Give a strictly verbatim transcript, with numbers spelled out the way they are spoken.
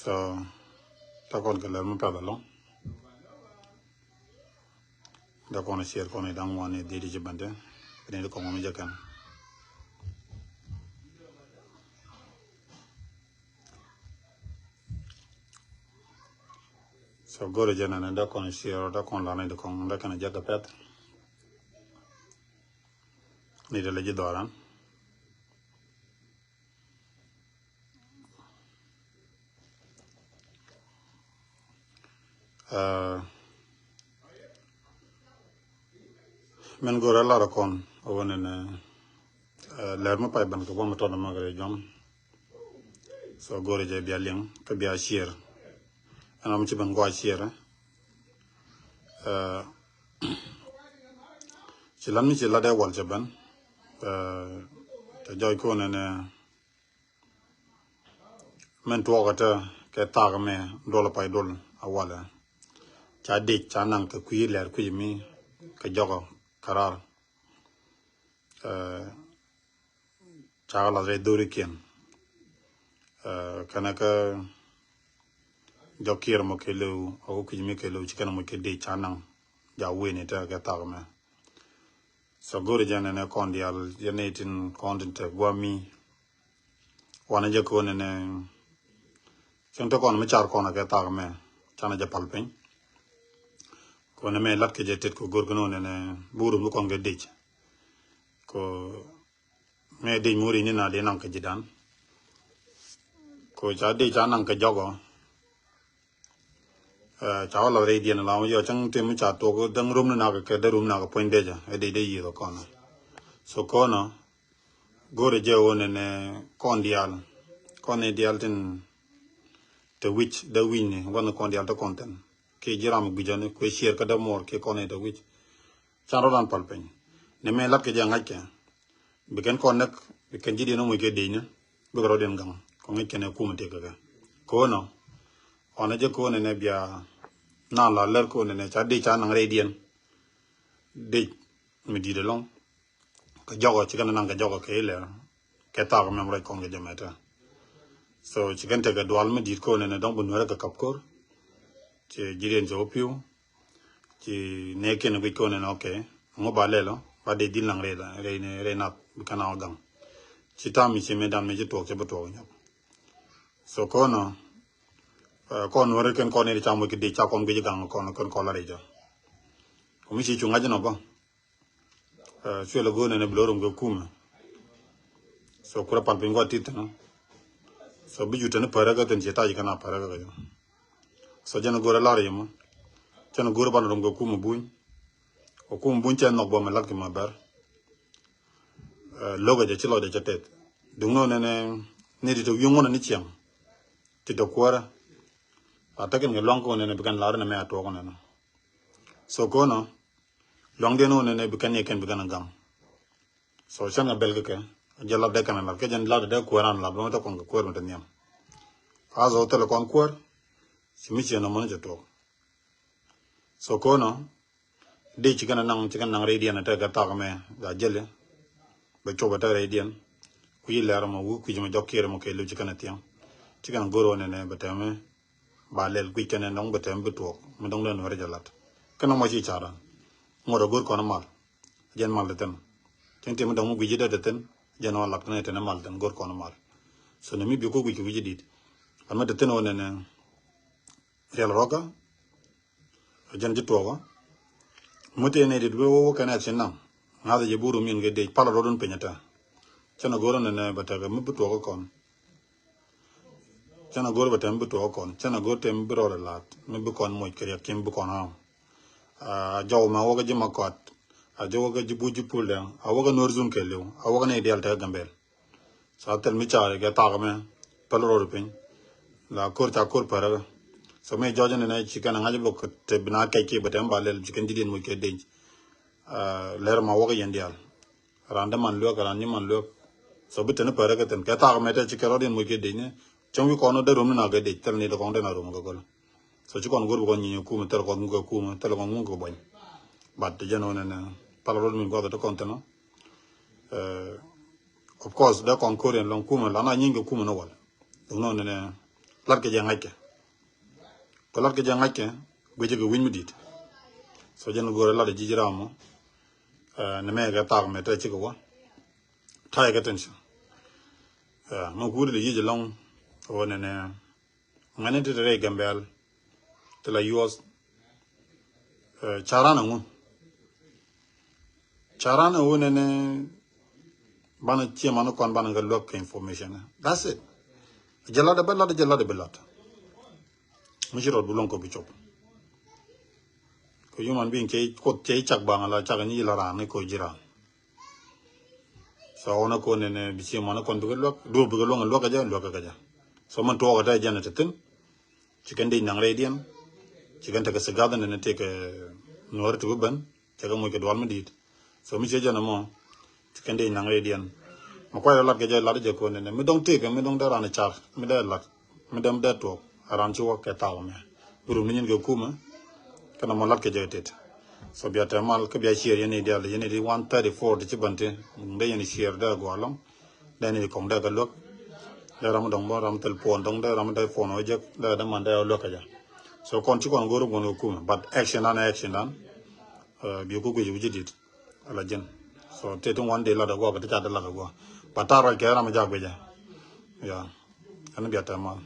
So, ta kɔn kɛ lɛr mi pɛth alɔ. Da kɔn share kɔn idaŋ wan i dhidi ci bɛnde. Bini di kɔn mi jɛ kɛn. So, gori jɛ nɛnɛ da kɔn share, da kɔn lani di kɔn, da kɛn jɛ kɛ pɛth. Ni di lɛ ji dhɔran. Aa, min go̱o̱rä lar kɔn a wä nɛnɛ, aa, lɛr mi pay bän kɛ bä mi tɔt ma kɛ jɔm. So go̱o̱rä jɛ bia liŋ kä bia share. Ɛn ram ci bän gua share. Aa, ci lan mi ci lat dee wal cɛ bän. Aa, tɛ jɔc ko nɛnɛ. Min tuɔɔkä tä kɛ thak mɛ duɔl pay duɔl a walɛ. Ca dic ca naŋ kɛ kui̱ lɛr kui̱ mi kɛ jɔkɔ kɛ rar. Ɛ, ca kɛ lath rɛy dhorikiɛn. Ɛ, kɛnɛ kä jɔk kiɛr mɔ kɛ lëw a wä kui̱ mi kɛ lëw ci kɛnɛ mɔ kɛ dic ca naŋ ja wen itä kɛ thak mɛ. So go̱ri jɛ nɛnɛ kɔn diaal jɛ nɛy tin kɔn tin te guami. Wanɛ jɛ kɔn nɛnɛ cɛŋ te kɔn mi car kɔn kɛ thak mɛ canɛ jɛ pal piny. Kɔn mɛ lat kɛ jɛ tet kɔ go̱r kɛ nɔ nɛnɛ burum bi kɔn kɛ dic. Kɔ mɛ dic muri ni na di naŋ kɛ jidan. Kɔ ca dic ca naŋ kɛ jɔgɔ. Ɛ, ca wä lath rɛy diɛn la yɔ cäŋ tim ca tuɔk däŋ rum ni nak kɛ däŋ rum nak puɔ̱ny dec ɛ dec dec yiëth ɛ kɔn. So kɔn ɔ go̱rɛ jɛ wä nɛnɛ kɔn diaal kɔn ni diaal tin te wi̱c dee wi̱c ni wä ni kɔn diaal te kɔn thin kiɛ ji̱ ram gui̱cä ni kuɛ ciɛɛr kä dee muɔɔr kiɛ kɔn ni te wi̱c. Can rɔ ran pal piny ni mɛ lat kɛ jɛ ŋa̱ckɛ. Bi kɛn kɔn näk bi kɛn ji̱ diɛn ɔ muc kɛ dec ni bikɛ rɔ diɛn gaŋ kɔn ŋäc kɛn ɛ kum ɛ tëk kɛ kɛ. Ko̱n ɔ ɔn ɛ jɛ ko̱n ɛnɛ bia nan la lär ko̱n ɛnɛ ca dec ca naŋ rɛy diɛn. Dec mi di̱t ɛlɔŋ kɛ jɔkɔ ci kɛn naŋ kɛ jɔkɔ kɛ ilɛ kɛ thak mɛm rɔc kɔn kɛ jɛ mɛtɛ. So ci kɛn tekɛ dual mi di̱t ko̱n ɛnɛ dɔŋ bi nuɛrɛ kɛ kap ko̱r. Ci ji̱ diɛn cɛ wä pi̱w. Ci nɛ kiɛn guic kɔn ɛn, okay. Ŋu ba lɛl ɔ ba dee dhil naŋ rɛy rɛy rɛy nath bi kɛn a ɔ gaŋ. Ci tam mi ci mi dan mi ci tuɔk ci bi tuɔk nyɔk. So kɔn ɔ kɔn wä rɛ kɛn kɔn ni ca moc kɛ dec ca kɔn guic gaŋ kɔn kɛn kɔn la rɛy jɔ. Kɔ mi ci cu ŋa̱c nɔ bä. Cuɛ lɛ go̱o̱n ɛn ɛ bi lo̱r rum kɛ kumɛ. So kurɛ pal piny kɔ tit thin ɔ. So bi ju tɛn pärä kä thin ci tac kɛn a pärä kä kɛ jɔ. So jɛn go̱o̱r ɛ lar yɛ mɔ. Jɛn go̱o̱r ban rum kɛ kumɛ buny. Kɛ kumɛ buny cɛ nhɔk bɔ mɛ lat kɛ mɛ bɛr. Lo̱k ɛ jɛ ci lɔcdɛ cɛ tɛth. Duŋ nɔ nɛnɛ ni ti te wi̱i̱ ŋuɔ̱n ni ciɛŋ. Ti te kuäärä. A tekɛn kɛ luaŋ kɔn nɛnɛ bi kɛn lar nɛ mɛ a tuɔk nɛnɛ. So kɔn ɔ luaŋdiɛn wä nɛnɛ bi kɛn ni kɛn bi kɛn a gaŋ. So cɛn kɛ bɛl kɛ kɛ jɛ lat dee kɛn a lat kɛ jɛn lat dee kuɛɛr an lat bä mɛ te kɔn kɛ kuɛɛr mɛ te nhiam. As ɔ thilɛ kɔn kuɛɛr ci mi ciɛn ɔ mɔn cɛ tuɔk. So kɔn ɔ dee ci kɛn a naŋ ci kɛn naŋ rɛydiɛn a te kɛ thak mɛ ga jɛli. Bɛ cop a te rɛydiɛn. Kui̱ lɛr mɔ wuk kui̱ mɛ jɔk kiɛɛr mɔ kɛ liw ci kɛn a thiɛŋ. Ci kɛn a go̱r wä nɛnɛ bɛ tɛmɛ. Ba lɛl guic kɛn ɛn dɔŋ bɛ tɛm bi tuɔɔk mi dɔŋ dɛn wɛrɛ jɛ lat. Kɛn ɔmɔ ci caran ŋuɔt ɛ go̱r kɔn mal. Jɛn mal te thin. Cɛn ti mi dɔŋ mi guic dɛ te thin. Jɛn ɔ lat kɛn ɛ tɛn mal thin go̱r kɔn mal. So ni mi bi ko guic kɛ guic dit. An mi te thin ɔ nɛnɛ riɛl rɔkä. Jɛn ci tuɔɔkä. Mi te ni dit bi wä wä kɛn ɛ ci naŋ. Ŋa̱th jɛ buru min kɛ dec pal rɔdun piny ɛ tɛ. Cɛn ɛ go̱r ɔ nɛnɛ bɛ tɛkɛ mi bi tuɔɔkä kɔn. Cɛn a go̱r bɛ tɛm bi tuɔɔk kɔn cɛn a go̱r tɛm bi rɔɔdɛ la̱t mi bi kɔn moc kɛ riɛk kim bi kɔn ɣa̱a̱m. A jɔw mɛ a wäkä ji̱ ma kɔat a jɛ wäkä ji̱ buc ji̱ pul dɛŋ a wäkä nuɔr zun kɛ liw a wäkä nɛy diaal tɛk gambɛl. Sa thil mi caari kɛ thak mɛ päl rɔɔd piny. La ko̱r ca ko̱r päräkä. So mi jɔc ni nɛ ci kɛn a ŋa̱c bɛ kɛ te bi na kɛc ki bɛ tɛm ba lɛl ci kɛn ji̱ diɛn moc kɛ dec. Lɛr ma wäkä yɛn diaal. Ran dä man luek ran nyi man luek. So bi teni pärä kɛ thin kɛ thak mɛ tɛ ci kɛ rɔt in moc kɛ dec ni. Cäŋ wi kɔn dä rom ni na kɛ dec thil ni dä kɔn dä na rom kɛ gɔl. So ci kɔn go̱r bi kɔn nyi kumɛ thil kɔn ŋu kɛ kumɛ thil kɔn ŋu kɛ buany. But ti jɛn wä nɛnɛ pal rɔt min guath ti kɔn thin. Of course dä kɔn ko̱r in lɔŋ kumɛ la na nyi kɛ kumɛ ni wal. Duk nɔ nɛnɛ Lat kɛ jɛ ŋa̱ckɛ. Kɛ lat kɛ jɛ ŋa̱ckɛ, guic kɛ wi̱ny mi di̱i̱t. So jɛn go̱o̱rɛ lat ji̱ ji̱ ram mɔ. Nɛ mɛ kɛ thak mɛ tɛ cikɛ wä. Ta̱yɛ kɛ tension. Mɛ kuut di yic lɔŋ. Wä nɛnɛ. Ŋa̱ni ti te rɛy Gambɛl. Ti la yuɔth. Caran aŋu. Caran aŋu nɛnɛ. Banɛ ciɛ man kɔn banɛ kɛ luäk kɛ information. That's it. Jɛ lat bɛ lat, jɛ lat bɛ lat. Mi ci rɔt bi luɔŋ kɔ bi cop. Kɛ human being cɛ kuoth cɛ cak baŋ la cak ni la ran ni kɔ jiran. So ɣɔn a kɔn nɛnɛ bi ci mɔn a kɔn bikɛ luäk, duɔp bikɛ luäŋ luäk kɛ jɛ, luäk kɛ jɛ. So mɛn tuɔɔk a tɛ jɛn a te thin. Ci kɛn dec naŋ rɛydiɛn. Ci kɛn tekɛ sigath nɛnɛ tekɛ nuɔri ti bi ben. Cɛ kɛ moc kɛ dual mi di̱i̱t. So mi ciɛ jɛn ɛmɔ. Ci kɛn dec naŋ rɛydiɛn. Mi kuay rɛ lat kɛ jɛ lat jɛ kɔn nɛnɛ. Mi dɔŋ tëëkɛ, mi dɔŋ dee ran car. Mi dee lat. Mi dee, mi dee tuɔɔk. A ran ci wä kɛ thak mɛ. Bi rum ni nyin kɛ kumɛ. Kɛn ɛmɔ lat kɛ jɛ tet. So bia tɛ mal, kä bia ciɛɛr yɛn i̱ dial, yɛn i̱ di one thirty-four ti ci bän ti. Dee yɛn i̱ ciɛɛr dee gɔaa lɔŋ. Dee ni kɔŋ dee kɛ luäk. Dee ram dɔŋ bä, ram thil puɔn dɔŋ, dee ram dee puɔn wä jek, dee dee man dee wä luäk kɛ jɛ. So kɔn ci kɔn go̱o̱r guɔn kɛ kumɛ. But action dan, action dan. Bi ku guic wi̱ci dit. Ala jin. So te tin wan de lat agua, kɛ ti ca de lat agua. But tar ruac kɛ ram jak guic jɛ. Ya. Ɛn bia tɛ mal.